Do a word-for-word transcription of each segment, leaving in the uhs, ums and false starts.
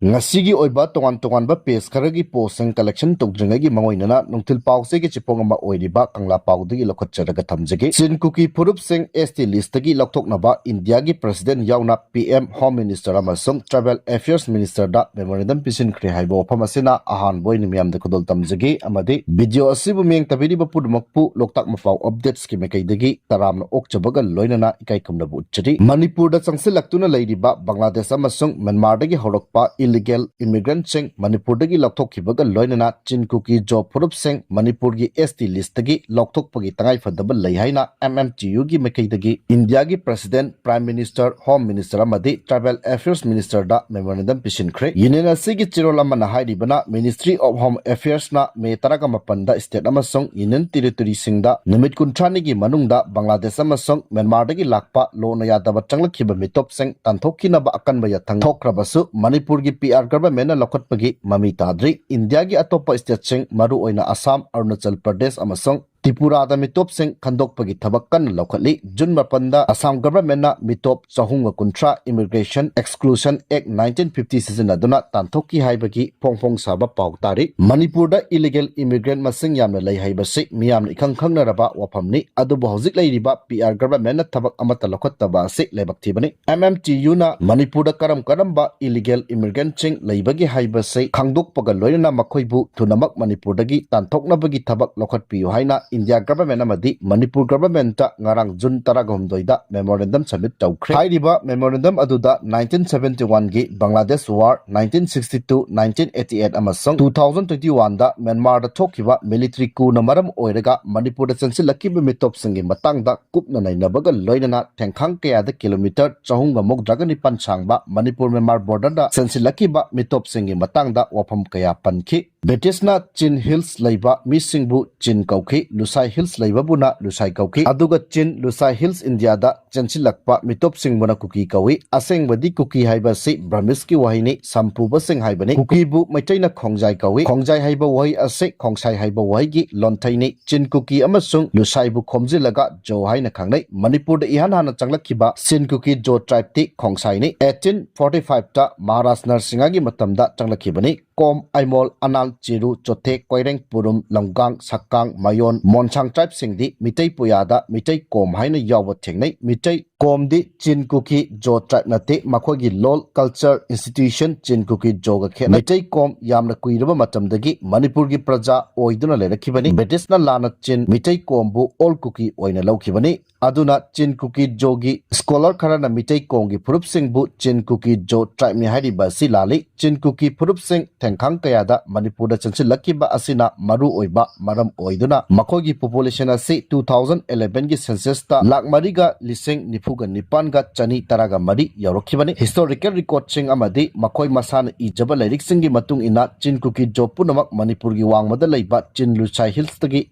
ꯉꯁꯤꯒꯤ ꯑꯣꯏꯕ ꯇꯣꯉꯥꯟ ꯇꯣꯉꯥꯟꯕ ꯄꯦꯖ ꯈꯔꯒꯤ ꯄꯣꯁꯁꯤꯡ ꯀꯂꯦꯛꯁꯟ ꯇꯧꯗ꯭ꯔꯤꯉꯩꯒꯤ ꯃꯉꯣꯏꯅꯅ ꯅꯨꯡꯊꯤꯜ ꯄꯥꯎꯆꯦꯒꯤ ꯆꯤꯐꯣꯡ ꯑꯃ ꯑꯣꯏꯔꯤꯕ ꯀꯪꯂꯥ ꯄꯥꯎꯗꯒꯤ ꯂꯧꯈꯠꯆꯔꯒ ꯊꯝꯖꯒꯦ꯫ ꯆꯤꯟ ꯀꯨꯀꯤ ꯐꯨꯔꯨꯞꯁꯤꯡ ꯑꯦꯁ ꯇꯤ ꯂꯤꯁꯇꯒꯤ ꯂꯧꯊꯣꯛꯅꯕ ꯏꯟꯗꯤꯌꯥꯒꯤ ꯄ꯭ꯔꯁꯤꯗꯦꯟ ꯌꯥꯎꯅ ꯄꯤ ꯑꯦꯝ, ꯍꯣꯝ ꯃꯤꯅꯤꯁꯇꯔ ꯑꯃꯁꯨꯡ ꯇ꯭ꯔꯥꯏꯕꯦꯜ ꯑꯦꯐꯤꯌꯔꯁ ꯃꯤꯅꯤꯁꯇꯔꯗ ꯃꯦꯃꯣꯔꯦꯟꯗꯝ ꯄꯤꯁꯤꯟꯈ꯭ꯔꯦ ꯍꯥꯏꯕ ꯋꯥꯐꯝ ꯑꯁꯤꯅ ꯑꯍꯥꯟꯕ ꯑꯣꯏꯅ ꯃꯤꯌꯥꯝꯗ ꯈꯨꯗꯣꯜ ꯇꯝꯖꯒꯦ ꯑꯃꯗꯤ ꯚꯤꯗꯤꯑꯣ ꯑꯁꯤꯕꯨ ꯃꯤꯠꯌꯦꯡ ꯇꯥꯕꯤꯔꯤꯕ ꯄꯨꯝꯅꯃꯛꯄꯨ ꯂꯣꯛꯇꯥꯛ ꯃꯄꯥꯎ ꯑꯞꯗꯦꯠꯁꯀꯤ ꯃꯥꯏꯀꯩꯗꯒꯤ ꯇꯔꯥꯝꯅ ꯑꯣꯛꯆꯕꯒ ꯂꯣꯏꯅꯅ ꯏꯀꯥꯏ ꯈꯨꯝꯅꯕ ꯎꯠꯆꯔꯤ꯫ ꯃꯅꯤꯄꯨꯔꯗ ꯆꯪꯁꯤꯜꯂꯛꯇꯨꯅ ꯂꯩꯔꯤꯕ ꯕꯪꯒ꯭ꯂꯥꯗꯦꯁ ꯑꯃꯁꯨꯡ ꯃ꯭ꯌꯥꯟꯃꯥꯔꯗꯒꯤ ꯍꯧꯔꯛꯄ ꯏꯂꯤꯒꯦꯜ ꯏꯃꯤꯒ꯭ꯔꯦꯟꯠꯁꯤꯡ ꯃꯅꯤꯄꯨꯔꯗꯒꯤ ꯂꯧꯊꯣꯛꯈꯤꯕꯒ ꯂꯣꯏꯅꯅ ꯆꯤꯟ ꯀꯨꯀꯤ ꯖꯣ ꯐꯨꯔꯨꯞꯁꯤꯡ ꯃꯅꯤꯄꯨꯔꯒꯤ ꯑꯦꯁ ꯇꯤ ꯂꯤꯁꯇꯒꯤ ꯂꯧꯊꯣꯛꯄꯒꯤ ꯇꯉꯥꯏꯐꯗꯕ ꯂꯩ ꯍꯥꯏꯅ ꯑꯦꯝ ꯑꯦꯝ ꯇꯤ ꯌꯨꯒꯤ ꯃꯥꯏꯀꯩꯗꯒꯤ ꯏꯟꯗꯤꯌꯥꯒꯤ president, prime minister, home minister ꯑꯃꯗꯤ ꯇ꯭ꯔꯥꯏꯕꯦꯜ ꯑꯦꯐꯤꯌꯔꯁ ꯃꯤꯅꯤꯁꯇꯔꯗ ꯃꯦꯃꯣꯔꯦꯟꯗꯝ ꯄꯤꯁꯤꯟꯈ꯭ꯔꯦ꯫ ꯌꯨꯅꯤꯌꯟ ꯑꯁꯤꯒꯤ ꯆꯦꯔꯣꯜ ꯑꯃꯅ ꯍꯥꯏꯔꯤꯕꯅ, ꯃꯤꯅꯤꯁꯇ꯭ꯔꯤ ꯑꯣꯐ ꯍꯣꯝ ꯑꯦꯐꯤꯌꯔꯁꯅ ꯃꯦ ꯇꯔꯥꯒ ꯃꯥꯄꯟꯗ ꯁ꯭ꯇꯦꯠ ꯑꯃꯁꯨꯡ ꯌꯨꯅꯤꯌꯟ ꯇꯦꯔꯤꯇꯣꯔꯤꯁꯤꯡꯗ ꯅꯨꯃꯤꯠ ꯀꯨꯟꯊ꯭ꯔꯥꯅꯤꯒꯤ ꯃꯅꯨꯡꯗ ꯕꯪꯒ꯭ꯂꯥꯗꯦꯁ ꯑꯃꯁꯨꯡ ꯃ꯭ꯌꯥꯟꯃꯥꯔꯗꯒꯤ ꯂꯥꯛꯄ ꯂꯣꯅ ꯌꯥꯗꯕ ꯆꯪꯂꯛꯈꯤꯕ ꯃꯤꯇꯣꯞꯁꯤꯡ ꯇꯥꯟꯊꯣꯛꯈꯤꯅꯕ ꯑꯀꯟꯕ ꯌꯥꯊꯪ ꯊꯣꯛꯈ꯭ꯔꯕꯁꯨ, ꯃꯅꯤꯄꯨꯔꯒꯤ ꯄꯤ ꯑꯥꯔ ꯒꯚꯔꯟꯃꯦꯟꯠꯅ ꯂꯧꯈꯠꯄꯒꯤ ꯃꯃꯤ ꯇꯥꯗ꯭ꯔꯤ꯫ ꯏꯟꯗꯤꯌꯥꯒꯤ ꯑꯇꯣꯞꯄ ꯁ꯭ꯇꯦꯠꯁꯤꯡ, ꯃꯔꯨꯑꯣꯏꯅ ꯑꯁꯥꯝ, ꯑꯔꯨꯅꯥꯆꯜ ꯄ꯭ꯔꯗꯦꯁ ꯑꯃꯁꯨꯡ ꯇ꯭ꯔꯤꯄꯨꯔꯥꯗ ꯃꯤꯇꯣꯞꯁꯤꯡ ꯈꯟꯗꯣꯛꯄꯒꯤ ꯊꯕꯛ ꯀꯟꯅ ꯂꯧꯈꯠꯂꯤ꯫ ꯖꯨꯟ ꯃꯥꯄꯟꯗ ꯑꯁꯥꯝ ꯒꯚꯔꯟꯃꯦꯟꯠꯅ ꯃꯤꯇꯣꯞ ꯆꯍꯨꯝꯒ ꯀꯨꯟꯊ꯭ꯔꯥ Immigration Exclusion Act nineteen fifty ꯁꯤꯖꯤꯟꯅꯗꯨꯅ ꯇꯥꯟꯊꯣꯛꯈꯤ ꯍꯥꯏꯕꯒꯤ ꯐꯣꯡ ꯐꯣꯡ ꯁꯥꯕ ꯄꯥꯎ ꯇꯥꯔꯤ꯫ ꯃꯅꯤꯄꯨꯔꯗ ꯏꯂꯤꯒꯦꯜ ꯏꯃꯤꯒ꯭ꯔꯦꯟꯠ ꯃꯁꯤꯡ ꯌꯥꯝꯅ ꯂꯩ ꯍꯥꯏꯕꯁꯤ ꯃꯤꯌꯥꯝꯅ ꯏꯈꯪ ꯈꯪꯅꯔꯕ ꯋꯥꯐꯝꯅꯤ꯫ ꯑꯗꯨꯕꯨ ꯍꯧꯖꯤꯛ ꯂꯩꯔꯤꯕ ꯄꯤ ꯑꯥꯔ ꯒꯚꯔꯟꯃꯦꯟꯠꯅ ꯊꯕꯛ ꯑꯃꯠꯇ ꯂꯧꯈꯠꯇꯕ ꯑꯁꯤ ꯂꯥꯏꯕꯛ ꯊꯤꯕꯅꯤ꯫ ꯑꯦꯝ ꯑꯦꯝ ꯇꯤ ꯌꯨꯅ ꯃꯅꯤꯄꯨꯔꯗ ꯀꯔꯝ ꯀꯔꯝꯕ ꯏꯂꯤꯒꯦꯜ ꯏꯃꯤꯒ꯭ꯔꯦꯟꯠꯁꯤꯡ ꯂꯩꯕꯒꯦ ꯍꯥꯏꯕꯁꯤ ꯈꯪꯗꯣꯛꯄꯒ ꯂꯣꯏꯅꯅ ꯃꯈꯣꯏꯕꯨ ꯊꯨꯅꯃꯛ ꯃꯅꯤꯄꯨꯔꯗꯒꯤ ꯇꯥꯟꯊꯣꯛꯅꯕꯒꯤ ꯊꯕꯛ ꯂꯧꯈꯠꯄꯤꯌꯨ ꯍꯥꯏꯅ ꯏꯟꯗꯤꯌꯥ ꯒꯚꯔꯟꯃꯦꯟꯠ ꯑꯃꯗꯤ ꯃꯅꯤꯄꯨꯔ ꯒꯚꯔꯟꯃꯦꯟꯠꯇ ꯉꯔꯥꯡ ꯖꯨꯟ ꯇꯔꯥꯍꯨꯝꯗꯣꯏꯗ ꯃꯦꯃꯣꯔꯦꯟꯗꯝ ꯁꯕꯃꯤꯠ ꯇꯧꯈ꯭ꯔꯦ꯫ ꯍꯥꯏꯔꯤꯕ ꯃꯦꯃꯣꯔꯦꯟꯗꯝ ꯑꯗꯨꯗ nineteen seventy one ꯒꯤ Bangladesh war, nineteen sixty two, nineteen eighty eight ꯑꯃꯁꯨꯡ two thousand twenty one ꯗ ꯃ꯭ꯌꯥꯟꯃꯥꯔꯗ ꯊꯣꯛꯈꯤꯕ ꯃꯤꯂꯤꯇꯔꯤ ꯀꯨꯅ ꯃꯔꯝ ꯑꯣꯏꯔꯒ ꯃꯅꯤꯄꯨꯔꯗ ꯆꯪꯁꯤꯜꯂꯛꯈꯤꯕ ꯃꯤꯇꯣꯞꯁꯤꯡꯒꯤ ꯃꯇꯥꯡꯗ ꯀꯨꯞꯅ ꯅꯩꯅꯕꯒ ꯂꯣꯏꯅꯅ ꯊꯦꯡꯈꯥꯡ ꯀꯌꯥꯗ ꯀꯤꯂꯣꯃꯤꯇꯔ ꯆꯍꯨꯝꯒ ꯃꯧꯗ꯭ꯔꯥꯒ ꯅꯤꯄꯥꯟ ꯁꯥꯡꯕ ꯃꯅꯤꯄꯨꯔ ꯃ꯭ꯌꯥꯟꯃꯥꯔ ꯕꯣꯔꯗꯔꯗ ꯆꯪꯁꯤꯜꯂꯛꯈꯤꯕ ꯃꯤꯇꯣꯞꯁꯤꯡꯒꯤ ꯃꯇꯥꯡꯗ ꯋꯥꯐꯝ ꯀꯌꯥ ꯄꯟꯈꯤ꯫ ꯕ꯭ꯔꯤꯇꯤꯁꯅ ꯆꯤꯟ ꯍꯤꯜꯁ ꯂꯩꯕ ꯃꯤꯁꯤꯡꯕꯨ ꯆꯤꯟ ꯀꯧꯈꯤ꯫ ꯂꯨꯁꯥꯏ ꯍꯤꯜꯁ ꯂꯩꯕꯕꯨꯅ ꯂꯨꯁꯥꯏ ꯀꯧꯈꯤ꯫ ꯑꯗꯨꯒ ꯆꯤꯟ ꯂꯨꯁꯥꯏ ꯍꯤꯜꯁ ꯏꯟꯗꯤꯌꯥꯗ ꯆꯦꯟꯁꯤꯜꯂꯛꯄ ꯃꯤꯇꯣꯞꯁꯤꯡꯕꯨꯅ ꯀꯨꯀꯤ ꯀꯧꯏ꯫ ꯑꯁꯦꯡꯕꯗꯤ ꯀꯨꯀꯤ ꯍꯥꯏꯕ ꯑꯁꯤ ꯕ꯭ꯔꯍꯃꯤꯁꯀꯤ ꯋꯥꯍꯩꯅꯤ, ꯁꯝ ꯄꯨꯕꯁꯤꯡ ꯍꯥꯏꯕꯅꯤ꯫ ꯀꯨꯀꯤꯕꯨ ꯃꯩꯇꯩꯅ ꯈꯣꯡꯖꯥꯏ ꯀꯧꯏ꯫ ꯈꯣꯡꯖꯥꯏ ꯍꯥꯏꯕ ꯋꯥꯍꯩ ꯑꯁꯤ ꯈꯣꯡꯁꯥꯏ ꯍꯥꯏꯕ ꯋꯥꯍꯩꯒꯤ ꯂꯣꯟꯊꯩꯅꯤ꯫ ꯆꯤꯟ ꯀꯨꯀꯤ ꯑꯃꯁꯨꯡ ꯂꯨꯁꯥꯏꯕꯨ ꯈꯣꯝꯖꯤꯜꯂꯒ ꯖꯣ ꯍꯥꯏꯅ ꯈꯪꯅꯩ꯫ ꯃꯅꯤꯄꯨꯔꯗ ꯏꯍꯥꯟ ꯍꯥꯟꯅ ꯆꯪꯂꯛꯈꯤꯕ ꯆꯤꯟ ꯀꯨꯀꯤ ꯖꯣ ꯇ꯭ꯔꯥꯏꯕꯇꯤ ꯈꯣꯡꯁꯥꯏꯅꯤ꯫ ꯑꯩꯠꯇꯤꯟ ꯐꯣꯔꯇꯤ ꯐꯥꯏꯚꯇ ꯃꯍꯥꯔꯥꯖ ꯅꯔꯁꯤꯡꯍꯒꯤ ꯃꯇꯝꯗ ꯆꯪꯂꯛꯈꯤꯕꯅꯤ꯫ ꯀꯣꯝ, ꯑꯩꯃꯣꯜ, ꯑꯅꯥꯜ, ꯆꯤꯔꯨ, ꯆꯣꯊꯦ, ꯀꯣꯏꯔꯦꯡ, ꯄꯨꯔꯨꯝ, ꯂꯝꯒꯥꯡ, ꯁꯛꯀꯥꯡ, ꯃꯌꯣꯟ, ꯃꯣꯟꯁꯥꯡ ꯇ꯭ꯔꯥꯏꯕꯁꯤꯡꯗꯤ ꯃꯤꯇꯩ ꯄꯨꯌꯥꯗ ꯃꯤꯇꯩ ꯀꯣꯝ ꯍꯥꯏꯅ ꯌꯥꯎꯕ ꯊꯦꯡꯅꯩ꯫ ꯃꯤꯇꯩ ꯀꯣꯝꯗꯤ ꯆꯤꯟ ꯀꯨꯀꯤ ꯖꯣ ꯇ꯭ꯔꯥꯏꯕ ꯅꯠꯇꯦ, ꯃꯈꯣꯏꯒꯤ ꯂꯣꯜ, ꯀꯜꯆꯔ, ꯏꯟꯁꯇꯤꯇ꯭ꯌꯨꯁꯟ ꯆꯤꯟ ꯀꯨꯀꯤ ꯖꯣꯒ ꯈꯦꯠꯅꯩ꯫ ꯃꯤꯇꯩ ꯀꯣꯝ ꯌꯥꯝꯅ ꯀꯨꯏꯔꯕ ꯃꯇꯝꯗꯒꯤ ꯃꯅꯤꯄꯨꯔꯒꯤ ꯄ꯭ꯔꯖꯥ ꯑꯣꯏꯗꯨꯅ ꯂꯩꯔꯛꯈꯤꯕꯅꯤ꯫ ꯕ꯭ꯔꯤꯇꯤꯁꯅ ꯂꯥꯟꯅ ꯆꯤꯟ ꯃꯤꯇꯩ ꯀꯣꯝꯕꯨ ꯑꯣꯜ ꯀꯨꯀꯤ ꯑꯣꯏꯅ ꯂꯧꯈꯤꯕꯅꯤ꯫ ꯑꯗꯨꯅ ꯆꯤꯟ ꯀꯨꯀꯤ ꯖꯣꯒꯤ ꯁ꯭ꯀꯣꯂꯔ ꯈꯔꯅ ꯃꯤꯇꯩ ꯀꯣꯝꯒꯤ ꯐꯨꯔꯨꯞꯁꯤꯡꯕꯨ ꯆꯤꯟ ꯀꯨꯀꯤ ꯖꯣ ꯇ꯭ꯔꯥꯏꯕꯅꯤ ꯍꯥꯏꯔꯤꯕ ꯑꯁꯤ ꯂꯥꯜꯂꯤ꯫ ꯆꯤꯟ ꯀꯨꯀꯤ ꯐꯨꯔꯨꯞꯁꯤꯡ ꯊꯦꯡꯈꯥꯡ ꯀꯌꯥꯗ ꯃꯅꯤꯄꯨꯔꯗ ꯆꯪꯁꯤꯜꯂꯛꯈꯤꯕ ꯑꯁꯤꯅ ꯃꯔꯨ ꯑꯣꯏꯕ ꯃꯔꯝ ꯑꯣꯏꯗꯨꯅ ꯃꯈꯣꯏꯒꯤ ꯄꯣꯄꯨꯂꯦꯁꯟ ꯑꯁꯤ ꯇꯨ ꯊꯥꯎꯖꯟ ꯑꯦꯂꯦꯚꯦꯟꯒꯤ ꯁꯦꯟꯁꯁꯇ ꯂꯥꯈ ꯃꯔꯤꯒ ꯂꯤꯁꯤꯡ ꯅꯤꯐꯨꯒ ꯅꯤꯄꯥꯟꯒ ꯆꯅꯤ ꯇꯔꯥꯒ ꯃꯔꯤ ꯌꯧꯔꯛꯈꯤꯕꯅꯤ꯫ ꯍꯤꯁꯇꯣꯔꯤꯀꯦꯜ ꯔꯦꯀꯣꯔꯗꯁꯤꯡ ꯑꯃꯗꯤ ꯃꯈꯣꯏ ꯃꯁꯥꯅ ꯏꯖꯕ ꯂꯥꯏꯔꯤꯛꯁꯤꯡꯒꯤ ꯃꯇꯨꯡ ꯏꯟꯅ ꯆꯤꯟ ꯀꯨꯀꯤ ꯖꯣ ꯄꯨꯝꯅꯃꯛ ꯃꯅꯤꯄꯨꯔꯒꯤ ꯋꯥꯡꯃꯗ ꯂꯩꯕ ꯆꯤꯟ ꯂꯨꯁꯥꯏ ꯍꯤꯜꯁꯇꯒꯤ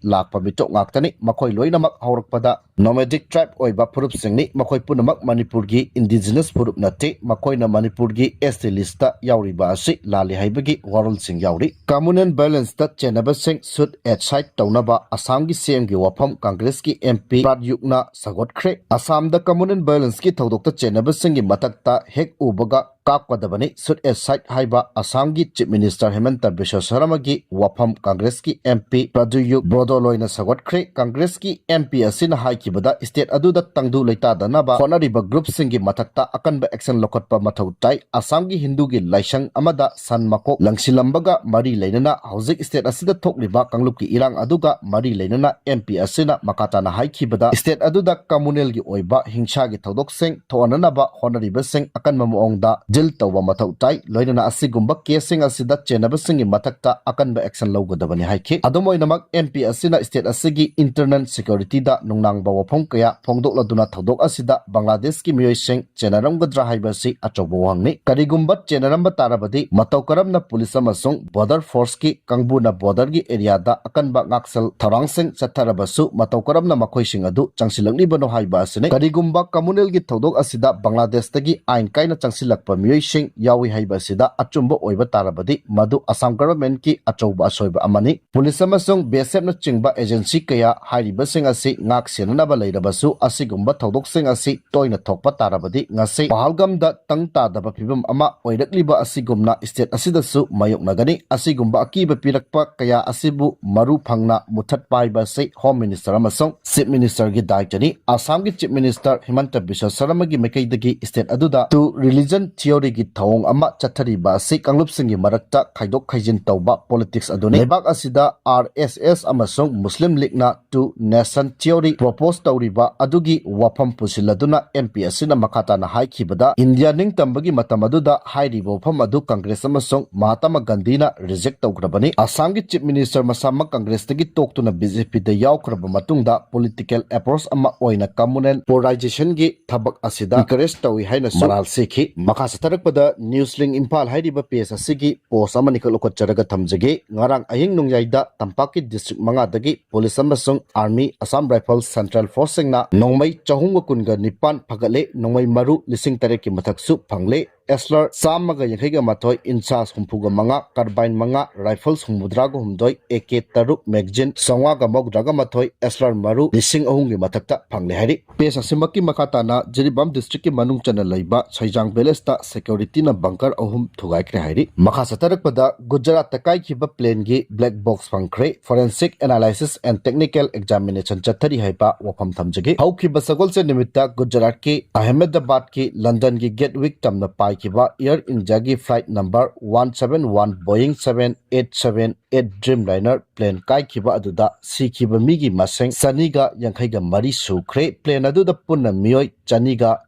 ꯂꯥꯛꯄ ꯃꯤꯇꯣꯞ ꯉꯥꯛꯇꯅꯤ꯫ ꯃꯈꯣꯏ ꯂꯣꯏꯅꯃꯛ ꯍꯧꯔꯛꯄꯗ ꯅꯣꯃꯦꯗꯤꯛ ꯇ꯭ꯔꯥꯏꯕ ꯑꯣꯏꯕ ꯐꯨꯔꯨꯞꯁꯤꯡꯅꯤ꯫ ꯃꯈꯣꯏ ꯄꯨꯝꯅꯃꯛ ꯃꯅꯤꯄꯨꯔꯒꯤ ꯏꯟꯗꯤꯖꯤꯅꯁ ꯐꯨꯔꯨꯞ ꯅꯠꯇꯦ꯫ ꯃꯈꯣꯏꯅ ꯃꯅꯤꯄꯨꯔꯒꯤ ꯑꯦꯁ ꯇꯤ ꯂꯤꯁꯇ ꯌꯥꯎꯔꯤꯕ ꯑꯁꯤ ꯂꯥꯜꯂꯤ ꯍꯥꯏꯕꯒꯤ ꯋꯥꯔꯣꯜꯁꯤꯡ ꯌꯥꯎꯔꯤ꯫ ꯀꯝꯃꯨꯅꯦꯜ ꯚꯥꯏꯑꯣꯂꯦꯟꯁꯇ ꯆꯦꯟꯅꯕꯁꯤꯡ ꯁꯨꯠ ꯑꯦꯠ ꯁꯥꯏꯠ ꯇꯧꯅꯕ ꯑꯁꯥꯝꯒꯤ ꯁꯤ ꯑꯦꯝꯒꯤ ꯋꯥꯐꯝ ꯀꯪꯒ꯭ꯔꯦꯁꯀꯤ ꯑꯦꯝ ꯄꯤ ꯄ꯭ꯔꯥꯗꯌꯨꯛꯅ ꯁꯧꯒꯠꯈ꯭ꯔꯦ꯫ ꯑꯁꯥꯝꯗ ꯀꯝꯃꯨꯅꯦꯜ ꯚꯥꯏꯑꯣꯂꯦꯟꯁꯀꯤ ꯊꯧꯗꯣꯛꯇ ꯆꯦꯟꯅꯕꯁꯤꯡꯒꯤ ꯃꯊꯛꯇ ꯍꯦꯛ ꯎꯕꯒ ꯀꯥꯞꯀꯗꯕꯅꯤ꯫ ꯁꯨꯠ ꯑꯦꯠ ꯁꯥꯏꯠ ꯍꯥꯏꯕ ꯑꯁꯥꯝꯒꯤ ꯆꯤꯐ ꯃꯤꯅꯤꯁꯇꯔ ꯍꯦꯃꯟꯇ ꯕꯤꯁ꯭ꯋ ꯁꯔꯃꯒꯤ ꯋꯥꯐꯝ ꯀꯪꯒ꯭ꯔꯦꯁꯀꯤ ꯑꯦꯝ ꯄꯤ ꯄ꯭ꯔꯗꯌꯨꯛ ꯕ꯭ꯔꯣꯗꯣꯂꯣꯏꯅ ꯁꯧꯒꯠꯈ꯭ꯔꯦ꯫ ꯀꯪꯒ꯭ꯔꯦꯁꯀꯤ ꯑꯦꯝ ꯄꯤ ꯑꯁꯤꯅ ꯍꯥꯏꯈꯤꯕꯗ ꯁ꯭ꯇꯦꯠ ꯑꯗꯨꯗ ꯇꯪꯗꯨ ꯂꯩꯇꯥꯗꯅꯕ ꯍꯣꯠꯅꯔꯤꯕ ꯒ꯭ꯔꯨꯞꯁꯤꯡꯒꯤ ꯃꯊꯛꯇ ꯑꯀꯟꯕ ꯑꯦꯛꯁꯟ ꯂꯧꯈꯠꯄ ꯃꯊꯧ ꯇꯥꯏ꯫ ꯑꯁꯥꯝꯒꯤ ꯍꯤꯟꯗꯨꯒꯤ ꯂꯥꯏꯁꯪ ꯑꯃꯗ ꯁꯟ ꯃꯀꯣꯛ ꯂꯪꯁꯤꯜꯂꯝꯕꯒ ꯃꯔꯤ ꯂꯩꯅꯅ ꯍꯧꯖꯤꯛ ꯁ꯭ꯇꯦꯠ ꯑꯁꯤꯗ ꯊꯣꯛꯂꯤꯕ ꯀꯥꯡꯂꯨꯞꯀꯤ ꯏꯔꯥꯡ ꯑꯗꯨꯒ ꯃꯔꯤ ꯂꯩꯅꯅ ꯑꯦꯝ ꯄꯤ ꯑꯁꯤꯅ ꯃꯈꯥ ꯇꯥꯅ ꯍꯥꯏꯈꯤꯕꯗ ꯁ꯭ꯇꯦꯠ ꯑꯗꯨꯗ ꯀꯝꯃꯨꯅꯦꯜꯒꯤ ꯑꯣꯏꯕ ꯍꯤꯡꯁꯥꯒꯤ ꯊꯧꯗꯣꯛꯁꯤꯡ ꯊꯣꯛꯍꯟꯅꯅꯕ ꯍꯣꯠꯅꯔꯤꯕꯁꯤꯡ ꯑꯀꯟꯕ ꯃꯑꯣꯡꯗ deal ꯇꯧꯕ ꯃꯊꯧ ꯇꯥꯏ꯫ ꯂꯣꯏꯅꯅ ꯑꯁꯤꯒꯨꯝꯕ caseꯁꯤꯡ ꯑꯁꯤꯗ ꯆꯦꯟꯅꯕꯁꯤꯡꯒꯤ ꯃꯊꯛꯇ ꯑꯀꯟꯕ action ꯂꯧꯒꯗꯕꯅꯤ ꯍꯥꯏꯈꯤ꯫ ꯑꯗꯨꯝ ꯑꯣꯏꯅꯃꯛ, MP ꯑꯁꯤꯅ state ꯑꯁꯤꯒꯤ internal securityꯗ ꯅꯨꯡꯅꯥꯡꯕ ꯋꯥꯐꯝ ꯀꯌꯥ ꯐꯣꯡꯗꯣꯛꯂꯗꯨꯅ ꯊꯧꯗꯣꯛ ꯑꯁꯤꯗ ꯕꯪꯒ꯭ꯂꯥꯗꯦꯁꯀꯤ ꯃꯤꯑꯣꯏꯁꯤꯡ ꯆꯦꯟꯅꯔꯝꯒꯗ꯭ꯔꯥ ꯍꯥꯏꯕ ꯑꯁꯤ ꯑꯆꯧꯕ ꯋꯥꯍꯪꯅꯤ꯫ ꯀꯔꯤꯒꯨꯝꯕ ꯆꯦꯟꯅꯔꯝꯕ ꯇꯥꯔꯕꯗꯤ, ꯃꯇꯧ ꯀꯔꯝꯅ ꯄꯨꯂꯤꯁ ꯑꯃꯁꯨꯡ border forceꯀꯤ ꯀꯥꯡꯕꯨꯅ borderꯒꯤ areaꯗ ꯑꯀꯟꯕ ꯉꯥꯛꯁꯦꯜ ꯊꯧꯔꯥꯡꯁꯤꯡ ꯆꯠꯊꯔꯕꯁꯨ, ꯃꯇꯧ ꯀꯔꯝꯅ ꯃꯈꯣꯏꯁꯤꯡ ꯑꯗꯨ ꯆꯪꯁꯤꯜꯂꯛꯂꯤꯕꯅꯣ ꯍꯥꯏꯕ ꯑꯁꯤꯅꯤ꯫ ꯀꯔꯤꯒꯨꯝꯕ communalꯒꯤ ꯊꯧꯗꯣꯛ ꯑꯁꯤꯗ ꯕꯪꯒ꯭ꯂꯥꯗꯦꯁꯇꯒꯤ ꯑꯥꯏꯟ ꯀꯥꯏꯅ ꯆꯪꯁꯤꯜꯂꯛꯄ ꯃꯤꯑꯣꯏꯁꯤꯡ ꯌꯥꯎꯏ ꯍꯥꯏꯕ ꯑꯁꯤꯗ ꯑꯆꯨꯝꯕ ꯑꯣꯏꯕ ꯇꯥꯔꯕꯗꯤ, ꯃꯗꯨ ꯑꯁꯥꯝ governmentꯀꯤ ꯑꯆꯧꯕ ꯑꯁꯣꯏꯕ ꯑꯃꯅꯤ꯫ ꯄꯨꯂꯤꯁ ꯑꯃꯁꯨꯡ BSFꯅꯆꯤꯡꯕ agency ꯀꯌꯥ ꯍꯥꯏꯔꯤꯕꯁꯤꯡ ꯑꯁꯤ ꯉꯥꯛ ꯁꯦꯟꯅꯅꯕ ꯂꯩꯔꯕꯁꯨ, ꯑꯁꯤꯒꯨꯝꯕ ꯊꯧꯗꯣꯛꯁꯤꯡ ꯑꯁꯤ ꯇꯣꯏꯅ ꯊꯣꯛꯄ ꯇꯥꯔꯕꯗꯤ, ꯉꯁꯤ ꯄꯍꯜꯒꯥꯝꯗ ꯇꯪ ꯇꯥꯗꯕ ꯐꯤꯕꯝ ꯑꯃ ꯑꯣꯏꯔꯛꯂꯤꯕ ꯑꯁꯤꯒꯨꯝꯅ state ꯑꯁꯤꯗꯁꯨ ꯃꯥꯌꯣꯛꯅꯒꯅꯤ꯫ ꯑꯁꯤꯒꯨꯝꯕ ꯑꯀꯤꯕ ꯄꯤꯔꯛꯄ ꯀꯌꯥ ꯑꯁꯤꯕꯨ ꯃꯔꯨ ꯐꯪꯅ ꯃꯨꯊꯠꯄ ꯍꯥꯏꯕ ꯑꯁꯤ Home Minister ꯑꯃꯁꯨꯡ Chief Ministerꯒꯤ ꯗꯥꯏꯇꯅꯤ꯫ ꯑꯁꯥꯝꯒꯤ Chief Minister ꯍꯤꯃꯟꯇ ꯕꯤꯁ꯭ꯋ ꯁꯔꯃꯒꯤ ꯃꯥꯏꯀꯩꯗꯒꯤ state ꯑꯗꯨꯗ two religion theoryꯒꯤ ꯊꯧꯑꯣꯡ ꯑꯃ ꯆꯠꯊꯔꯤꯕ ꯑꯁꯤ ꯀꯥꯡꯂꯨꯞꯁꯤꯡꯒꯤ ꯃꯔꯛꯇ ꯈꯥꯏꯗꯣꯛ ꯈꯥꯏꯖꯤꯟ ꯇꯧꯕ politics ꯑꯗꯨꯅꯤ꯫ ꯂꯩꯕꯥꯛ ꯑꯁꯤꯗ RSS ꯑꯃꯁꯨꯡ Muslim Leagueꯅ two nation theory propose ꯇꯧꯔꯤꯕ ꯑꯗꯨꯒꯤ ꯋꯥꯐꯝ ꯄꯨꯁꯤꯜꯂꯗꯨꯅ MP ꯑꯁꯤꯅ ꯃꯈꯥ ꯇꯥꯅ ꯍꯥꯏꯈꯤꯕꯗ, ꯏꯟꯗꯤꯌꯥ ꯅꯤꯡꯇꯝꯕꯒꯤ ꯃꯇꯝ ꯑꯗꯨꯗ ꯍꯥꯏꯔꯤꯕ ꯋꯥꯐꯝ ꯑꯗꯨ ꯀꯪꯒ꯭ꯔꯦꯁ ꯑꯃꯁꯨꯡ ꯃꯍꯥꯇꯃꯥ ꯒꯥꯟꯙꯤꯅ reject ꯇꯧꯈ꯭ꯔꯕꯅꯤ꯫ ꯑꯁꯥꯝꯒꯤ Chief Minister ꯃꯁꯥꯃꯛ ꯀꯪꯒ꯭ꯔꯦꯁꯇꯒꯤ ꯇꯣꯛꯇꯨꯅ BJPꯗ ꯌꯥꯎꯈ꯭ꯔꯕ ꯃꯇꯨꯡꯗ political approach ꯑꯃ ꯑꯣꯏꯅ communal polarizationꯒꯤ ꯊꯕꯛ ꯑꯁꯤꯗ encourage ꯇꯧꯏ ꯍꯥꯏꯅꯁꯨ ꯃꯔꯥꯜ ꯁꯤꯈꯤ꯫ ꯃꯈꯥ ꯆꯠꯊꯔꯛꯄꯗ Newslink ꯏꯝꯐꯥꯜ ꯍꯥꯏꯔꯤꯕ page ꯑꯁꯤꯒꯤ post ꯑꯃꯅꯤꯈꯛ ꯂꯧꯈꯠꯆꯔꯒ ꯊꯝꯖꯒꯦ꯫ ꯉꯔꯥꯡ ꯑꯍꯤꯡ ꯅꯣꯡꯌꯥꯏꯗ ꯇꯝꯄꯥꯛꯀꯤ district ꯃꯉꯥꯗꯒꯤ ꯄꯨꯂꯤꯁ ꯑꯃꯁꯨꯡ Army, Assam Rifles, Central Forceꯁꯤꯡꯅ ꯅꯣꯡꯃꯩ ꯆꯍꯨꯝꯒ ꯀꯨꯟꯒ ꯅꯤꯄꯥꯟ ꯐꯒꯠꯂꯦ, ꯅꯣꯡꯃꯩ ꯃꯔꯨ ꯂꯤꯁꯤꯡ ꯇꯔꯦꯠꯀꯤ ꯃꯊꯛꯁꯨ ꯐꯪꯂꯦ꯫ ꯑꯦꯁꯂꯔ ꯆꯥꯝꯃꯒ ꯌꯥꯡꯈꯩꯒ ꯃꯥꯊꯣꯏ, ꯏꯟꯁꯥꯁ ꯍꯨꯝꯐꯨꯒ ꯃꯉꯥ, carbine ꯃꯉꯥ, rifles ꯍꯨꯝꯐꯨꯇꯔꯥꯒ ꯍꯨꯝꯗꯣꯏ, AK ꯇꯔꯨꯛ, magazine ꯆꯥꯝꯃꯉꯥꯒ ꯃꯧꯗ꯭ꯔꯥꯒ ꯃꯥꯊꯣꯏ, ꯑꯦꯁꯂꯔ ꯃꯔꯨ ꯂꯤꯁꯤꯡ ꯑꯍꯨꯝꯒꯤ ꯃꯊꯛꯇ ꯐꯪꯂꯦ ꯍꯥꯏꯔꯤ꯫ Page ꯑꯁꯤꯃꯛꯀꯤ ꯃꯈꯥ ꯇꯥꯅ ꯖꯤꯔꯤꯕꯥꯝ districtꯀꯤ ꯃꯅꯨꯡ ꯆꯟꯅ ꯂꯩꯕ ꯁꯩꯖꯥꯡ villageꯇ securityꯅ bunker ꯑꯍꯨꯝ ꯊꯨꯒꯥꯏꯈ꯭ꯔꯦ ꯍꯥꯏꯔꯤ꯫ ꯃꯈꯥ ꯆꯠꯊꯔꯛꯄꯗ ꯒꯨꯖꯔꯥꯠꯇ ꯀꯥꯏꯈꯤꯕ planeꯒꯤ black box ꯐꯪꯈ꯭ꯔꯦ꯫ Forensic analysis and technical examination ꯆꯠꯊꯔꯤ ꯍꯥꯏꯕ ꯋꯥꯐꯝ ꯊꯝꯖꯒꯦ꯫ ꯍꯧꯈꯤꯕ ꯁꯒꯣꯜꯁꯦꯟ ꯅꯨꯃꯤꯠꯇ ꯒꯨꯖꯔꯥꯠꯀꯤ ꯑꯍꯃꯦꯗꯕꯥꯗꯀꯤ ꯂꯟꯗꯟꯒꯤ Gatwick ꯇꯝꯅ ꯄꯥꯏ ꯈꯤꯕ Air Indiaꯒꯤ flight number one seven one Boeing seven eight seven eight Dreamliner plane ꯀꯥꯏꯈꯤꯕ ꯑꯗꯨꯗ ꯁꯤꯈꯤꯕ ꯃꯤꯒꯤ ꯃꯁꯤꯡ ꯆꯅꯤꯒ ꯌꯥꯡꯈꯩꯒ ꯃꯔꯤ ꯁꯨꯈ꯭ꯔꯦ꯫ Plane ꯑꯗꯨꯗ ꯄꯨꯟꯅ ꯃꯤꯑꯣꯏ ꯆꯅꯤꯒ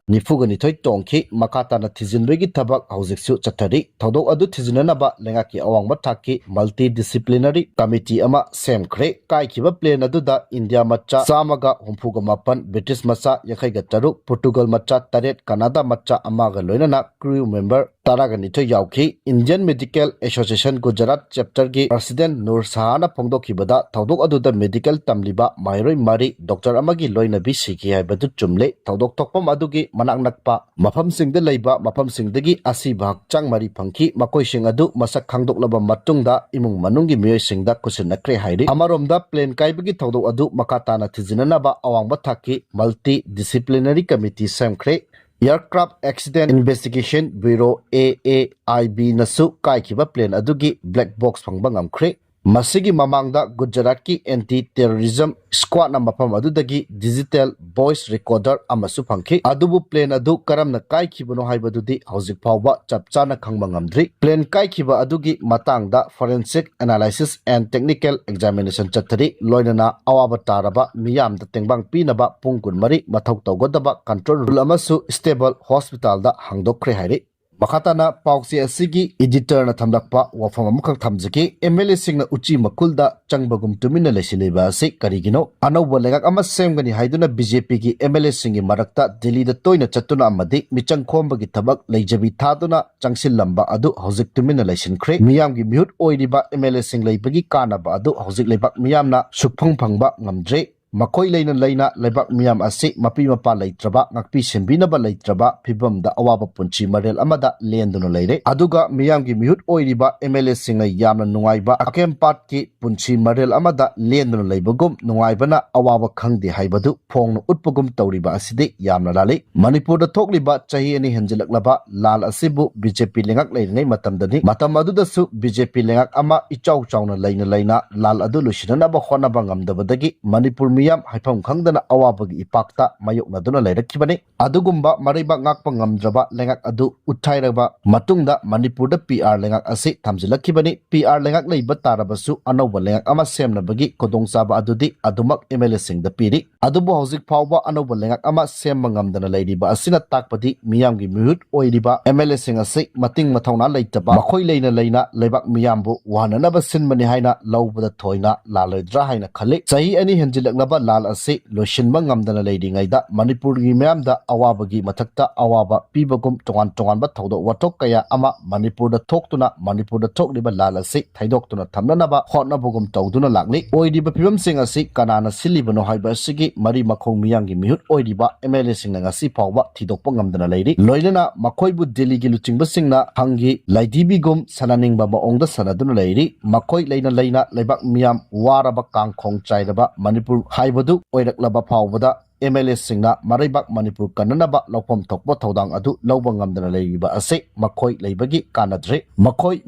ꯅꯤꯐꯨꯒ ꯅꯤꯊꯣꯏ ꯇꯣꯡꯈꯤ꯫ ꯃꯈꯥ ꯇꯥꯅ ꯊꯤꯖꯤꯟꯕꯒꯤ ꯊꯕꯛ ꯍꯧꯖꯤꯛꯁꯨ ꯆꯠꯊꯔꯤ꯫ ꯊꯧꯗꯣꯛ ꯑꯗꯨ ꯊꯤꯖꯤꯟꯅꯅꯕ ꯂꯩꯉꯥꯛꯀꯤ ꯑꯋꯥꯡꯕ ꯊꯥꯛꯀꯤ multidisciplinary committee ꯑꯃ ꯁꯦꯝꯈ꯭ꯔꯦ꯫ ꯀꯥꯏꯈꯤꯕ plane ꯑꯗꯨꯗ ꯏꯟꯗꯤꯌꯥ ꯃꯆꯥ ꯆꯥꯝꯃꯒ ꯍꯨꯝꯐꯨꯒ ꯃꯥꯄꯟ, ꯕ꯭ꯔꯤꯇꯤꯁ ꯃꯆꯥ ꯌꯥꯡꯈꯩꯒ ꯇꯔꯨꯛ, ꯄꯣꯔꯇꯨꯒꯜ ꯃꯆꯥ ꯇꯔꯦꯠ, ꯀꯅꯥꯗꯥ ꯃꯆꯥ ꯑꯃꯒ ꯂꯣꯏꯅꯅ crew member ꯇꯔꯥꯒ ꯅꯤꯊꯣꯏ ꯌꯥꯎꯈꯤ꯫ Indian Medical Association Gujarat chapterꯒꯤ president Nur ꯁꯍꯥꯅ ꯐꯣꯡꯗꯣꯛꯈꯤꯕꯗ, ꯊꯧꯗꯣꯛ ꯑꯗꯨꯗ medical ꯇꯝꯂꯤꯕ ꯃꯍꯩꯔꯣꯏ ꯃꯔꯤ, doctor ꯑꯃꯒꯤ ꯂꯣꯏꯅꯕꯤ ꯁꯤꯈꯤ ꯍꯥꯏꯕꯗꯨ ꯆꯨꯝꯂꯦ꯫ ꯊꯧꯗꯣꯛ ꯊꯣꯛꯐꯝ ꯑꯗꯨꯒꯤ ꯃꯅꯥꯛ ꯅꯛꯄ ꯃꯐꯝꯁꯤꯡꯗ ꯂꯩꯕ ꯃꯐꯝꯁꯤꯡꯗꯒꯤ ꯑꯁꯤꯕ ꯍꯛꯆꯥꯡ ꯃꯔꯤ ꯐꯪꯈꯤ꯫ ꯃꯈꯣꯏꯁꯤꯡ ꯑꯗꯨ ꯃꯁꯛ ꯈꯪꯗꯣꯛꯂꯕ ꯃꯇꯨꯡꯗ ꯏꯃꯨꯡ ꯃꯅꯨꯡꯒꯤ ꯃꯤꯑꯣꯏꯁꯤꯡꯗ ꯈꯨꯠꯁꯤꯟꯅꯈ꯭ꯔꯦ ꯍꯥꯏꯔꯤ꯫ ꯑꯃꯔꯣꯝꯗ, plane ꯀꯥꯏꯕꯒꯤ ꯊꯧꯗꯣꯛ ꯑꯗꯨ ꯃꯈꯥ ꯇꯥꯅ ꯊꯤꯖꯤꯟꯅꯅꯕ ꯑꯋꯥꯡꯕ ꯊꯥꯛꯀꯤ multidisciplinary committee ꯁꯦꯝꯈ꯭ꯔꯦ꯫ Aircraft Accident Investigation Bureau, A A I B ꯅꯁꯨ ꯀꯥꯏꯈꯤꯕ plane ꯑꯗꯨꯒꯤ black box ꯐꯪꯕ ꯉꯝꯈ꯭ꯔꯦ꯫ ꯃꯁꯤꯒꯤ ꯃꯃꯥꯡꯗ ꯒꯨꯖꯔꯥꯠꯀꯤ anti terrorism squadꯅ ꯃꯐꯝ ꯑꯗꯨꯗꯒꯤ digital voice recorder ꯑꯃꯁꯨ ꯐꯪꯈꯤ꯫ ꯑꯗꯨꯕꯨ plane ꯑꯗꯨ ꯀꯔꯝꯅ ꯀꯥꯏꯈꯤꯕꯅꯣ ꯍꯥꯏꯕꯗꯨꯗꯤ ꯍꯧꯖꯤꯛ ꯐꯥꯎꯕ ꯆꯞ ꯆꯥꯅ ꯈꯪꯕ ꯉꯝꯗ꯭ꯔꯤ꯫ Plane ꯀꯥꯏꯈꯤꯕ ꯑꯗꯨꯒꯤ ꯃꯇꯥꯡꯗ forensic analysis and technical examination ꯆꯠꯊꯔꯤ꯫ ꯂꯣꯏꯅꯅ ꯑꯋꯥꯕ ꯇꯥꯔꯕ ꯃꯤꯌꯥꯝꯗ ꯇꯦꯡꯕꯥꯡ ꯄꯤꯅꯕ ꯄꯨꯡ ꯀꯨꯟꯃꯔꯤ ꯃꯊꯧ ꯇꯧꯒꯗꯕ control room ꯑꯃꯁꯨ stable hospitalꯗ ꯍꯥꯡꯗꯣꯛꯈ꯭ꯔꯦ ꯍꯥꯏꯔꯤ꯫ ꯃꯈꯥ ꯇꯥꯅ ꯄꯥꯎꯆꯦ ꯑꯁꯤꯒꯤ editorꯅ ꯊꯝꯂꯛꯄ ꯋꯥꯐꯝ ꯑꯃꯈꯛ ꯊꯝꯖꯒꯦ꯫ MLAꯁꯤꯡꯅ ꯎꯆꯤ ꯃꯈꯨꯜꯗ ꯆꯪꯕꯒꯨꯝ ꯇꯨꯃꯤꯟꯅ ꯂꯩꯁꯤꯜꯂꯤꯕ ꯑꯁꯤ ꯀꯔꯤꯒꯤꯅꯣ? ꯑꯅꯧꯕ ꯂꯩꯉꯥꯛ ꯑꯃ ꯁꯦꯝꯒꯅꯤ ꯍꯥꯏꯗꯨꯅ BJPꯒꯤ MLAꯁꯤꯡꯒꯤ ꯃꯔꯛꯇ ꯗꯤꯜꯂꯤꯗ ꯇꯣꯏꯅ ꯆꯠꯇꯨꯅ ꯑꯃꯗꯤ ꯃꯤꯆꯪ ꯈꯣꯝꯕꯒꯤ ꯊꯕꯛ ꯂꯩꯖꯕꯤ ꯊꯥꯗꯨꯅ ꯆꯪꯁꯤꯜꯂꯝꯕ ꯑꯗꯨ ꯍꯧꯖꯤꯛ ꯇꯨꯃꯤꯟꯅ ꯂꯩꯁꯤꯟꯈ꯭ꯔꯦ꯫ ꯃꯤꯌꯥꯝꯒꯤ ꯃꯤꯍꯨꯠ ꯑꯣꯏꯔꯤꯕ MLAꯁꯤꯡ ꯂꯩꯕꯒꯤ ꯀꯥꯟꯅꯕ ꯑꯗꯨ ꯍꯧꯖꯤꯛ ꯂꯩꯕꯥꯛ ꯃꯤꯌꯥꯝꯅ ꯁꯨꯛꯐꯪ ꯐꯪꯕ ꯉꯝꯗ꯭ꯔꯦ꯫ ꯃꯈꯣꯏ ꯂꯩꯅ ꯂꯩꯅ ꯂꯩꯕꯥꯛ ꯃꯤꯌꯥꯝ ꯑꯁꯤ ꯃꯄꯤ ꯃꯄꯥ ꯂꯩꯇ꯭ꯔꯕ, ꯉꯥꯛꯄꯤ ꯁꯦꯟꯕꯤꯅꯕ ꯂꯩꯇ꯭ꯔꯕ ꯐꯤꯕꯝꯗ ꯑꯋꯥꯕ ꯄꯨꯟꯁꯤ ꯃꯔꯦꯜ ꯑꯃꯗ ꯂꯦꯟꯗꯨꯅ ꯂꯩꯔꯦ꯫ ꯑꯗꯨꯒ ꯃꯤꯌꯥꯝꯒꯤ ꯃꯤꯍꯨꯠ ꯑꯣꯏꯔꯤꯕ MLAꯁꯤꯡꯅ ꯌꯥꯝꯅ ꯅꯨꯡꯉꯥꯏꯕ ꯑꯀꯦꯝ ꯄꯥꯠꯀꯤ ꯄꯨꯟꯁꯤ ꯃꯔꯦꯜ ꯑꯃꯗ ꯂꯦꯟꯗꯨꯅ ꯂꯩꯕꯒꯨꯝ ꯅꯨꯡꯉꯥꯏꯕꯅ ꯑꯋꯥꯕ ꯈꯪꯗꯦ ꯍꯥꯏꯕꯗꯨ ꯐꯣꯡꯅ ꯎꯠꯄꯒꯨꯝ ꯇꯧꯔꯤꯕ ꯑꯁꯤꯗꯤ ꯌꯥꯝꯅ ꯂꯥꯜꯂꯤ꯫ ꯃꯅꯤꯄꯨꯔꯗ ꯊꯣꯛꯂꯤꯕ ꯆꯍꯤ ꯑꯅꯤ ꯍꯦꯟꯖꯤꯜꯂꯛꯂꯕ ꯂꯥꯜ ꯑꯁꯤꯕꯨ BJP ꯂꯩꯉꯥꯛ ꯂꯩꯔꯤꯉꯩ ꯃꯇꯝꯗꯗꯤ, ꯃꯇꯝ ꯑꯗꯨꯗꯁꯨ BJP ꯂꯩꯉꯥꯛ ꯑꯃ ꯏꯆꯥꯎ ꯆꯥꯎꯅ ꯂꯩꯅ ꯂꯩꯅ ꯂꯥꯜ ꯑꯗꯨ ꯂꯣꯏꯁꯤꯟꯅꯅꯕ ꯍꯣꯠꯅꯕ ꯉꯝꯗꯕꯗꯒꯤ ꯃꯅꯤꯄꯨꯔ ꯃꯤꯌꯥꯝ ꯍꯥꯏꯐꯝ ꯈꯪꯗꯅ ꯑꯋꯥꯕꯒꯤ ꯏꯄꯥꯛꯇ ꯃꯥꯌꯣꯛꯅꯗꯨꯅ ꯂꯩꯔꯛꯈꯤꯕꯅꯤ꯫ ꯑꯗꯨꯒꯨꯝꯕ ꯃꯔꯩꯕꯥꯛ ꯉꯥꯛꯄ ꯉꯝꯗ꯭ꯔꯕ ꯂꯩꯉꯥꯛ ꯑꯗꯨ ꯎꯠꯊꯥꯏꯔꯕ ꯃꯇꯨꯡꯗ ꯃꯅꯤꯄꯨꯔꯗ ꯄꯤ ꯑꯥꯔ ꯂꯩꯉꯥꯛ ꯑꯁꯤ ꯊꯝꯖꯤꯜꯂꯛꯈꯤꯕꯅꯤ꯫ ꯄꯤ ꯑꯥꯔ ꯂꯩꯉꯥꯛ ꯂꯩꯕ ꯇꯥꯔꯕꯁꯨ ꯑꯅꯧꯕ ꯂꯩꯉꯥꯛ ꯑꯃ ꯁꯦꯝꯅꯕꯒꯤ ꯈꯨꯗꯣꯡꯆꯥꯕ ꯑꯗꯨꯗꯤ ꯑꯗꯨꯃꯛ ꯑꯦꯝ ꯑꯦꯜ ꯑꯦꯁꯤꯡꯗ ꯄꯤꯔꯤ꯫ ꯑꯗꯨꯕꯨ ꯍꯧꯖꯤꯛ ꯐꯥꯎꯕ ꯑꯅꯧꯕ ꯂꯩꯉꯥꯛ ꯑꯃ ꯁꯦꯝꯕ ꯉꯝꯗꯅ ꯂꯩꯔꯤꯕ ꯑꯁꯤꯅ ꯇꯥꯛꯄꯗꯤ ꯃꯤꯌꯥꯝꯒꯤ ꯃꯤꯍꯨꯠ ꯑꯣꯏꯔꯤꯕ ꯑꯦꯝ ꯑꯦꯜ ꯑꯦꯁꯤꯡ ꯑꯁꯤ ꯃꯇꯤꯡ ꯃꯊꯧꯅꯥ ꯂꯩꯇꯕ, ꯃꯈꯣꯏ ꯂꯩꯅ ꯂꯩꯅ ꯂꯩꯕꯥꯛ ꯃꯤꯌꯥꯝꯕꯨ ꯋꯥꯍꯟꯅꯅꯕ ꯁꯤꯟꯕꯅꯤ ꯍꯥꯏꯅ ꯂꯧꯕꯗ ꯊꯣꯏꯅ ꯂꯥꯜꯂꯣꯏꯗ꯭ꯔꯥ ꯍꯥꯏꯅ ꯈꯜꯂꯤ꯫ ꯆꯍꯤ ꯑꯅꯤ ꯍꯦꯟꯖꯤꯜꯂꯛꯂꯕ ꯂꯥꯜ ꯑꯁꯤ ꯂꯣꯏꯁꯤꯟꯕ ꯉꯝꯗꯅ ꯂꯩꯔꯤꯉꯩꯗ ꯃꯅꯤꯄꯨꯔꯒꯤ ꯃꯤꯌꯥꯝꯗ ꯑꯋꯥꯕꯒꯤ ꯃꯊꯛꯇ ꯑꯋꯥꯕ ꯄꯤꯕꯒꯨꯝ ꯇꯣꯉꯥꯟ ꯇꯣꯉꯥꯟꯕ ꯊꯧꯗꯣꯛ ꯋꯥꯊꯣꯛ ꯀꯌꯥ ꯑꯃ ꯃꯅꯤꯄꯨꯔꯗ ꯊꯣꯛꯇꯨꯅ ꯃꯅꯤꯄꯨꯔꯗ ꯊꯣꯛꯂꯤꯕ ꯂꯥꯜ ꯑꯁꯤ ꯊꯩꯗꯣꯛꯇꯨꯅ ꯊꯝꯅꯅꯕ ꯍꯣꯠꯅꯕꯒꯨꯝ ꯇꯧꯗꯨꯅ ꯂꯥꯛꯂꯤ꯫ ꯑꯣꯏꯔꯤꯕ ꯐꯤꯕꯝꯁꯤꯡ ꯑꯁꯤ ꯀꯅꯥꯅ ꯁꯤꯜꯂꯤꯕꯅꯣ ꯍꯥꯏꯕ ꯑꯁꯤꯒꯤ ꯃꯔꯤ ꯃꯈꯣꯡ ꯃꯤꯌꯥꯝꯒꯤ ꯃꯤꯍꯨꯠ ꯑꯣꯏꯔꯤꯕ ꯑꯦꯝ ꯑꯦꯜ ꯑꯦꯁꯤꯡꯅ ꯉꯁꯤ ꯐꯥꯎꯕ ꯊꯤꯗꯣꯛꯄ ꯉꯝꯗꯅ ꯂꯩꯔꯤ꯫ ꯂꯣꯏꯅꯅ ꯃꯈꯣꯏꯕꯨ ꯗꯤꯜꯂꯤꯒꯤ ꯂꯨꯆꯤꯡꯕꯁꯤꯡꯅ ꯍꯪꯒꯤ ꯂꯥꯏꯙꯤꯕꯤꯒꯨꯝ ꯁꯥꯟꯅꯅꯤꯡꯕ ꯃꯑꯣꯡꯗ ꯁꯥꯟꯅꯗꯨꯅ ꯂꯩꯔꯤ꯫ ꯃꯈꯣꯏ ꯂꯩꯅ ꯂꯩꯅ ꯂꯩꯕꯥꯛ ꯃꯤꯌꯥꯝ ꯋꯥꯔꯕ ꯀꯥꯡꯈꯣꯡ ꯆꯥꯏꯔꯕ ꯃꯅꯤꯄꯨꯔ ꯍꯥꯏꯕꯗꯨ ꯑꯣꯏꯔꯛꯂꯕ ꯐꯥꯎꯕꯗ ꯑꯦꯝ ꯑꯦꯜ ꯑꯦꯁꯤꯡꯅ ꯃꯔꯩꯕꯥꯛ ꯃꯅꯤꯄꯨꯔ ꯀꯟꯅꯅꯕ ꯂꯧꯐꯝ ꯊꯣꯛꯄ ꯊꯧꯗꯥꯡ ꯑꯗꯨ ꯂꯧꯕ ꯉꯝꯗꯅ ꯂꯩꯔꯤꯕ ꯑꯁꯤ ꯃꯈꯣꯏ ꯂꯩꯕꯒꯤ ꯀꯥꯟꯅꯗ꯭ꯔꯦ꯫ ꯃꯈꯣꯏ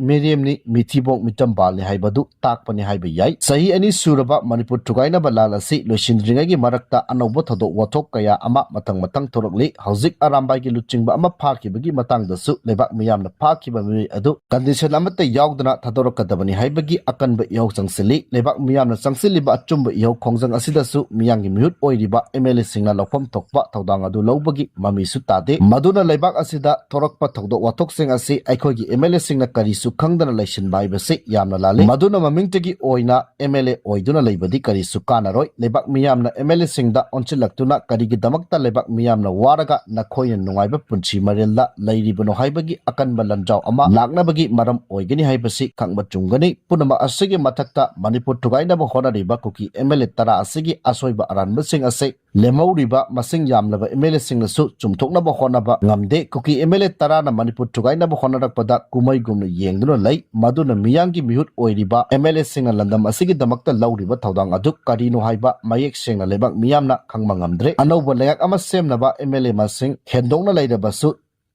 ꯃꯤꯔꯦꯝꯅꯤ, ꯃꯤꯊꯤꯕꯣꯡ ꯃꯤꯆꯝꯕꯥꯜꯅꯤ ꯍꯥꯏꯕꯗꯨ ꯇꯥꯛꯄꯅꯤ ꯍꯥꯏꯕ ꯌꯥꯏ꯫ ꯆꯍꯤ ꯑꯅꯤ ꯁꯨꯔꯕ ꯃꯅꯤꯄꯨꯔ ꯊꯨꯒꯥꯏꯅꯕ ꯂꯥꯜ ꯑꯁꯤ ꯂꯣꯏꯁꯤꯟꯗ꯭ꯔꯤꯉꯩꯒꯤ ꯃꯔꯛꯇ ꯑꯅꯧꯕ ꯊꯧꯗꯣꯛ ꯋꯥꯊꯣꯛ ꯀꯌꯥ ꯑꯃ ꯃꯊꯪ ꯃꯊꯪ ꯊꯣꯔꯛꯂꯤ꯫ ꯍꯧꯖꯤꯛ ꯑꯔꯥꯝꯕꯥꯏꯒꯤ ꯂꯨꯆꯤꯡꯕ ꯑꯃ ꯐꯥꯈꯤꯕꯒꯤ ꯃꯇꯥꯡꯗꯁꯨ ꯂꯩꯕꯥꯛ ꯃꯤꯌꯥꯝꯅ ꯐꯥꯈꯤꯕ ꯃꯤꯑꯣꯏ ꯑꯗꯨ ꯀꯟꯗꯤꯁꯟ ꯑꯃꯠꯇ ꯌꯥꯎꯗꯅ ꯊꯥꯗꯣꯔꯛꯀꯗꯕꯅꯤ ꯍꯥꯏꯕꯒꯤ ꯑꯀꯟꯕ ꯏꯍꯧ ꯆꯪꯁꯤꯜꯂꯤ꯫ ꯂꯩꯕꯥꯛ ꯃꯤꯌꯥꯝꯅ ꯆꯪꯁꯤꯜꯂꯤꯕ ꯑꯆꯨꯝꯕ ꯏꯍꯧ ꯈꯣꯡꯖꯪ ꯑꯁꯤꯗꯁꯨ ꯃꯤꯌꯥꯝꯒꯤ ꯃꯤꯍꯨꯠ ꯑꯣꯏꯔꯤꯕ ꯑꯦꯝ ꯑꯦꯜ ꯑꯦꯁꯤꯡꯅ ꯂꯧꯐꯝ ꯊꯣꯛꯄ ꯊꯧꯗꯥꯡ ꯑꯗꯨ ꯂꯧꯕꯒꯤ ꯃꯃꯤꯁꯨ ꯇꯥꯗꯦ꯫ ꯃꯗꯨꯅ ꯂꯩꯕꯥꯛ ꯑꯁꯤꯗ ꯊꯣꯔꯛꯄ ꯊꯧꯗꯣꯛ ꯋꯥꯊꯣꯛꯁꯤꯡ ꯑꯁꯤ ꯑꯩꯈꯣꯏꯒꯤ ꯑꯦꯝ ꯑꯦꯜ ꯑꯦꯁꯤꯡꯅ ꯀꯔꯤꯁꯨ ꯈꯪꯗꯅ ꯂꯩꯁꯤꯟꯕ ꯍꯥꯏꯕꯁꯤ ꯌꯥꯝꯅ ꯂꯥꯜꯂꯤ꯫ ꯃꯗꯨꯅ ꯃꯃꯤꯡꯇꯒꯤ ꯑꯣꯏꯅ ꯑꯦꯝ ꯑꯦꯜ ꯑꯦ ꯑꯣꯏꯗꯨꯅ ꯂꯩꯕꯗꯤ ꯀꯔꯤꯁꯨ ꯀꯥꯟꯅꯔꯣꯏ꯫ ꯂꯩꯕꯥꯛ ꯃꯤꯌꯥꯝꯅ ꯑꯦꯝ ꯑꯦꯜ ꯑꯦꯁꯤꯡꯗ ꯑꯣꯟꯁꯤꯜꯂꯛꯇꯨꯅ ꯀꯔꯤꯒꯤꯗꯃꯛꯇ ꯂꯩꯕꯥꯛ ꯃꯤꯌꯥꯝꯅ ꯋꯥꯔꯒ ꯅꯈꯣꯏꯅ ꯅꯨꯡꯉꯥꯏꯕ ꯄꯨꯟꯁꯤ ꯃꯔꯦꯜꯗ ꯂꯩꯔꯤꯕꯅꯣ ꯍꯥꯏꯕꯒꯤ ꯑꯀꯟꯕ ꯂꯟꯖꯥꯎ ꯑꯃ ꯂꯥꯛꯅꯕꯒꯤ ꯃꯔꯝ ꯑꯣꯏꯒꯅꯤ ꯍꯥꯏꯕꯁꯤ ꯈꯪꯕ ꯆꯨꯝꯒꯅꯤ꯫ ꯄꯨꯝꯅꯃꯛ ꯑꯁꯤꯒꯤ ꯃꯊꯛꯇ ꯃꯅꯤꯄꯨꯔ ꯊꯨꯒꯥꯏꯅꯕ ꯍꯣꯠꯅꯔꯤꯕ ꯀꯨꯀꯤ ꯑꯦꯝ ꯑꯦꯜ ꯑꯦ ꯇꯔꯥ ꯑꯁꯤꯒꯤ ꯑꯁꯣꯏꯕ ꯑꯔꯥꯟꯕꯁꯤꯡ ꯑꯁꯤ ꯂꯦꯝꯍꯧꯔꯤꯕ ꯃꯁꯤꯡ ꯌꯥꯝꯂꯕ ꯑꯦꯝ ꯑꯦꯜ ꯑꯦꯁꯤꯡꯅꯁꯨ ꯆꯨꯝꯊꯣꯛꯅꯕ ꯍꯣꯠꯅꯕ ꯉꯝꯗꯦ꯫ ꯀꯨꯀꯤ ꯑꯦꯝ ꯑꯦꯜ ꯑꯦ ꯇꯔꯥꯅ ꯃꯅꯤꯄꯨꯔ ꯊꯨꯒꯥꯏꯅꯕ ꯍꯣꯠꯅꯔꯛꯄꯗ ꯀꯨꯝꯍꯩꯒꯨꯝꯅ ꯌꯦꯡꯗꯨꯅ ꯂꯩ꯫ ꯃꯗꯨꯅ ꯃꯤꯌꯥꯝꯒꯤ ꯃꯤꯍꯨꯠ ꯑꯣꯏꯔꯤꯕ ꯑꯦꯝ ꯑꯦꯜ ꯑꯦꯁꯤꯡꯅ ꯂꯝꯗꯝ ꯑꯁꯤꯒꯤꯗꯃꯛꯇ ꯂꯧꯔꯤꯕ ꯊꯧꯗꯥꯡ ꯑꯗꯨ ꯀꯔꯤꯅꯣ ꯍꯥꯏꯕ ꯃꯌꯦꯛ ꯁꯦꯡꯅ ꯂꯩꯕꯥꯛ ꯃꯤꯌꯥꯝꯅ ꯈꯪꯕ ꯉꯝꯗ꯭ꯔꯦ꯫ ꯑꯅꯧꯕ ꯂꯩꯉꯥꯛ ꯑꯃ ꯁꯦꯝꯅꯕ ꯑꯦꯝ ꯑꯦꯜ ꯑꯦ ꯃꯁꯤꯡ ꯍꯦꯟꯗꯣꯛꯅ ꯂꯩꯔꯕꯁꯨ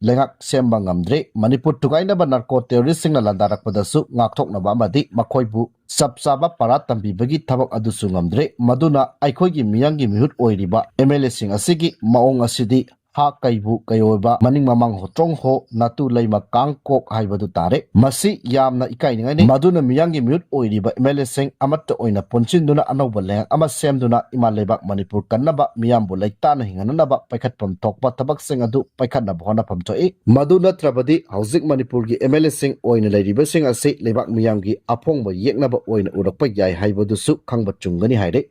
ꯂꯩꯉꯥꯛ ꯁꯦꯝꯕ ꯉꯝꯗ꯭ꯔꯦ꯫ ꯃꯅꯤꯄꯨꯔ ꯊꯨꯒꯥꯏꯅꯕ ꯅꯥꯔꯀꯣ ꯇꯦꯔꯣꯔꯤꯁꯁꯤꯡꯅ ꯂꯥꯟꯗꯥꯔꯛꯄꯗꯁꯨ ꯉꯥꯛꯊꯣꯛꯅꯕ ꯑꯃꯗꯤ ꯃꯈꯣꯏꯕꯨ ꯆꯞ ꯆꯥꯕ ꯄꯔꯥ ꯇꯝꯕꯤꯕꯒꯤ ꯊꯕꯛ ꯑꯗꯨꯁꯨ ꯉꯝꯗ꯭ꯔꯦ꯫ ꯃꯗꯨꯅ ꯑꯩꯈꯣꯏꯒꯤ ꯃꯤꯌꯥꯝꯒꯤ ꯃꯤꯍꯨꯠ ꯑꯣꯏꯔꯤꯕ ꯑꯦꯝ ꯑꯦꯜ ꯑꯦꯁꯤꯡ ꯑꯁꯤꯒꯤ ꯃꯑꯣꯡ ꯑꯁꯤꯗꯤ ꯍꯥ ꯀꯩꯕꯨ ꯀꯩꯑꯣꯏꯕ, ꯃꯅꯤꯡ ꯃꯃꯥꯡ ꯍꯣꯇ꯭ꯔꯣꯡ ꯍꯣ, ꯅꯥꯇꯨ ꯂꯩꯃ ꯀꯥꯡ ꯀꯣꯛ ꯍꯥꯏꯕꯗꯨ ꯇꯥꯔꯦ꯫ ꯃꯁꯤ ꯌꯥꯝꯅ ꯏꯀꯥꯏꯅꯤꯡꯉꯥꯏꯅꯤ꯫ ꯃꯗꯨꯅ ꯃꯤꯌꯥꯝꯒꯤ ꯃꯤꯍꯨꯠ ꯑꯣꯏꯔꯤꯕ ꯑꯦꯝ ꯑꯦꯜ ꯑꯦꯁꯤꯡ ꯑꯃꯠꯇ ꯑꯣꯏꯅ ꯄꯨꯟꯁꯤꯟꯗꯨꯅ ꯑꯅꯧꯕ ꯂꯩꯉꯥꯛ ꯑꯃ ꯁꯦꯝꯗꯨꯅ ꯏꯃꯥ ꯂꯩꯕꯥꯛ ꯃꯅꯤꯄꯨꯔ ꯀꯟꯅꯕ, ꯃꯤꯌꯥꯝꯕꯨ ꯂꯩꯇꯥꯅ ꯍꯤꯡꯍꯟꯅꯕ ꯄꯥꯏꯈꯠꯐꯝ ꯊꯣꯛꯄ ꯊꯕꯛꯁꯤꯡ ꯑꯗꯨ ꯄꯥꯏꯈꯠꯅꯕ ꯍꯣꯠꯅꯐꯝ ꯊꯣꯛꯏ꯫ ꯃꯗꯨ ꯅꯠꯇ꯭ꯔꯕꯗꯤ ꯍꯧꯖꯤꯛ ꯃꯅꯤꯄꯨꯔꯒꯤ ꯑꯦꯝ ꯑꯦꯜ ꯑꯦꯁꯤꯡ ꯑꯣꯏꯅ ꯂꯩꯔꯤꯕꯁꯤꯡ ꯑꯁꯤ ꯂꯩꯕꯥꯛ ꯃꯤꯌꯥꯝꯒꯤ ꯑꯐꯣꯡꯕ ꯌꯦꯛꯅꯕ ꯑꯣꯏꯅ ꯎꯔꯛꯄ ꯌꯥꯏ ꯍꯥꯏꯕꯗꯨꯁꯨ ꯈꯪꯕ ꯆꯨꯝꯒꯅꯤ ꯍꯥꯏꯔꯦ꯫